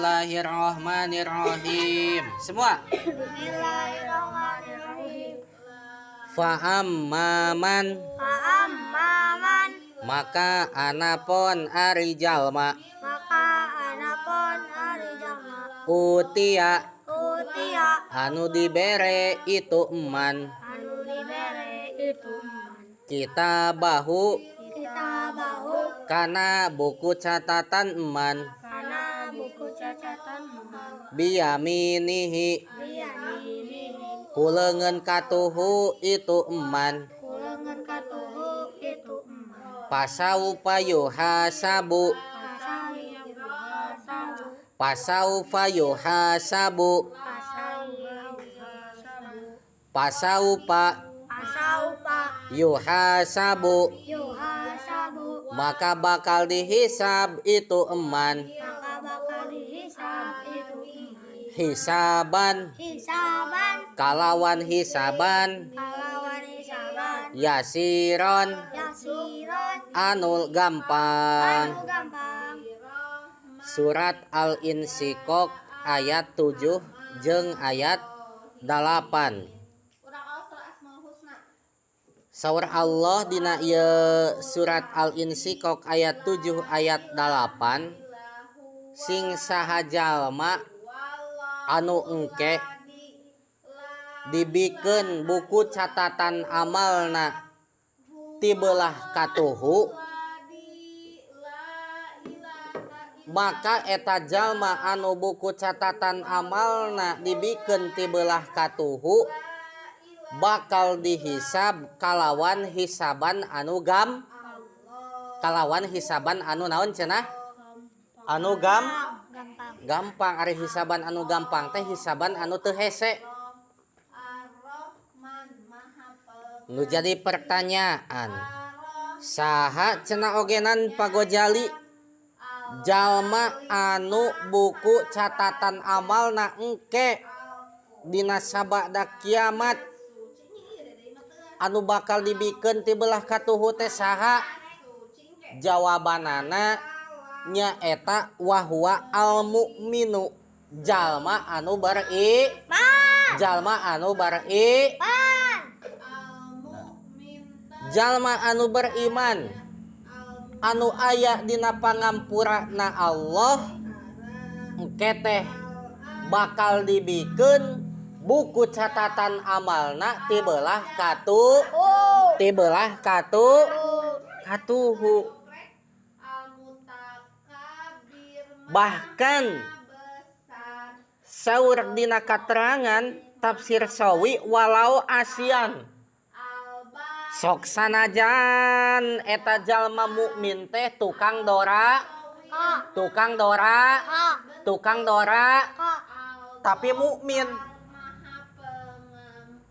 Bismillahirrahmanirrahim. Semua. Bismillahirrahmanirrahim. Fa'ammaman Fa'ammaman maka anapon ari jalma maka anapon ari jalma utia utia anu dibere itu eman anu dibere itu eman kitabahu kitabahu kana buku catatan eman kana buku catatan eman biyaminihi biyaminihi ku leungeun katuhu itu eman ku leungeun katuhu itu eman pasaufa yuhasabu pasaufa yuhasabu pasaufa yuhasabu pasaufa pasaufa pasaufa yuhasabu yuhasabu maka bakal dihisab itu eman maka bakal dihisab itu eman hisaban hisaban kalawan hisaban kalawan hisaban yasiron yasiron anu gampang. Anu gampang. Surat Al-Insyiqaq ayat 7 jeung ayat 8. Saur Allah dina ieu surat Al-Insyiqaq ayat 7 ayat 8, sing saha jalma anu engke dibikeun buku catatan amalna ti beulah katuhu, maka eta jalma anu buku catatan amalna dibikeun ti beulah katuhu bakal dihisab kalawan hisaban anu gam kalawan hisaban anu naon cenah anu gam gampang. Gampang. Ari hisaban anu gampang teh hisaban anu teu hese. Nu jadi pertanyaan, saha cenah ogenan Pak Gojali jalma anu buku catatan amalna engke dina sabada kiamat anu bakal dibikeun ti belah katuhu teh saha? Jawabanana nyaeta wahwa al mukminu, jalma anu beri jalma anu beri jalma anu beriman anu aya dina pangampurana Allah engke teh bakal dibikeun buku catatan amalna ti belah katu ti belah katu katuhu. Bahkan saur dina katerangan tafsir Sawi walau asian sok sanajan eta jalma mukmin teh tukang dora tukang dora tukang dora tapi mukmin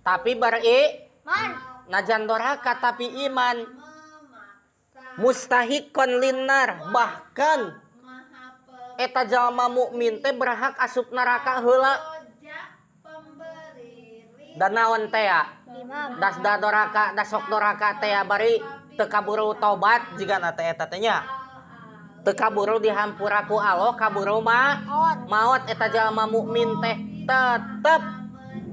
tapi beri najan doraka tapi iman mustahiqon linnar, bahkan eta jalma mukmin teh berhak asup neraka heula. Dan naon teh ya das da doraka da sok doraka teh ya bari teu kaburu tobat jigana teh eta teh nya teu kaburu dihampura ku Allah, kaburu mah maot. Eta jalma mukmin teh tetep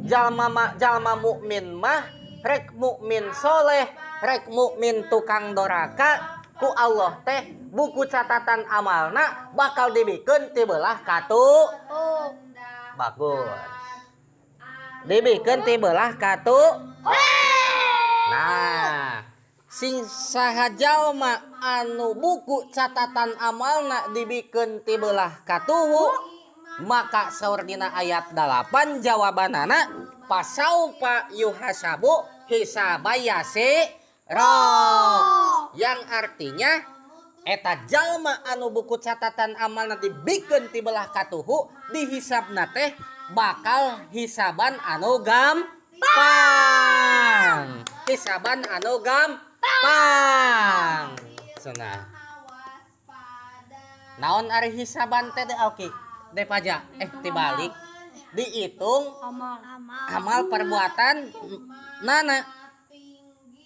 jalma jalma mukmin mah rek mukmin soleh rek mukmin tukang doraka ku Allah teh buku catatan amalna bakal dibikeun ti belah katu bagus dibikeun ti belah katu. Nah, sing saha jalma anu buku catatan amalna dibikeun ti belah katuhu, maka saur dina ayat 8 jawabanana pasaufa yuhasabu hisabayasiro, yang artinya eta jalma anu buku catatan amalna dibikeun ti belah katuhu dihisabna teh bakal hisaban anu gampang, hisaban anu gampang. Cenah naon ari hisaban teh? Oke deh paja tibalik dihitung amal amal perbuatan nana.